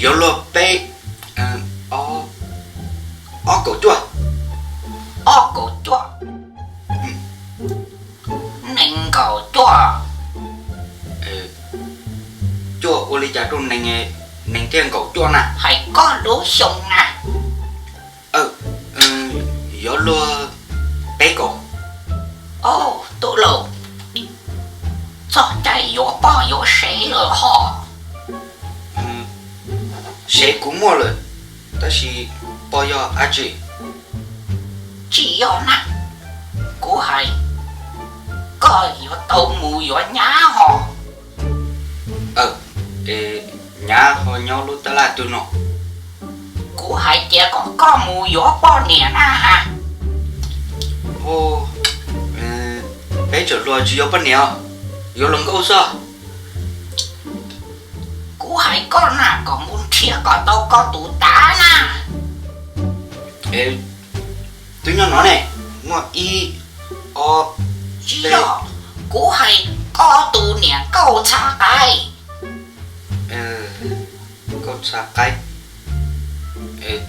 Yuav luag peb, ob, ob kaum cuaj. Ob kaum cuaj? Nees nkaum cuaj. Cuaj ua li cas rau nees, nees thiaj nkaum cuaj na? Hais koj lub xyoo na. Yuav luag peb kaum. Au, tub laus, txog caij yuav poj yuav sev lawm hos. Sev kuv muaj lawm, tab sis poj yog dab tsi? Tsis yog na, kuv hais koj yuav tau mus yuav nyab hos. Nyab ho nyob lub tab laj twg no? Kuv hais tias kom koj mus yuav poj niam na has. Peb tseem hluas tsis yuav poj niam, yuav hluas nkauj xwb. Kuv hais koj na kom mus nrhiav kom tau koj tus tav na. Twb nyob no ne, muaj ib, ob, tsis yog, kuv hais koj tus niam nkauj txhav qaib. Nkauj txhav qaib?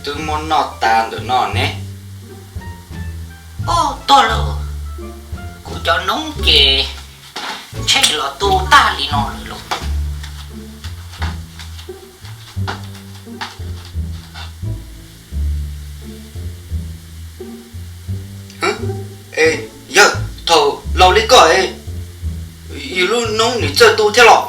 Twb muab noj tas ntawm no ne. Ub, tuag lawm, kuv cov noob ces ntshe los tu tag li no lawm lauj. Es yawg, thaum laus li koj es yus lub noob nws txawj tu thiab los?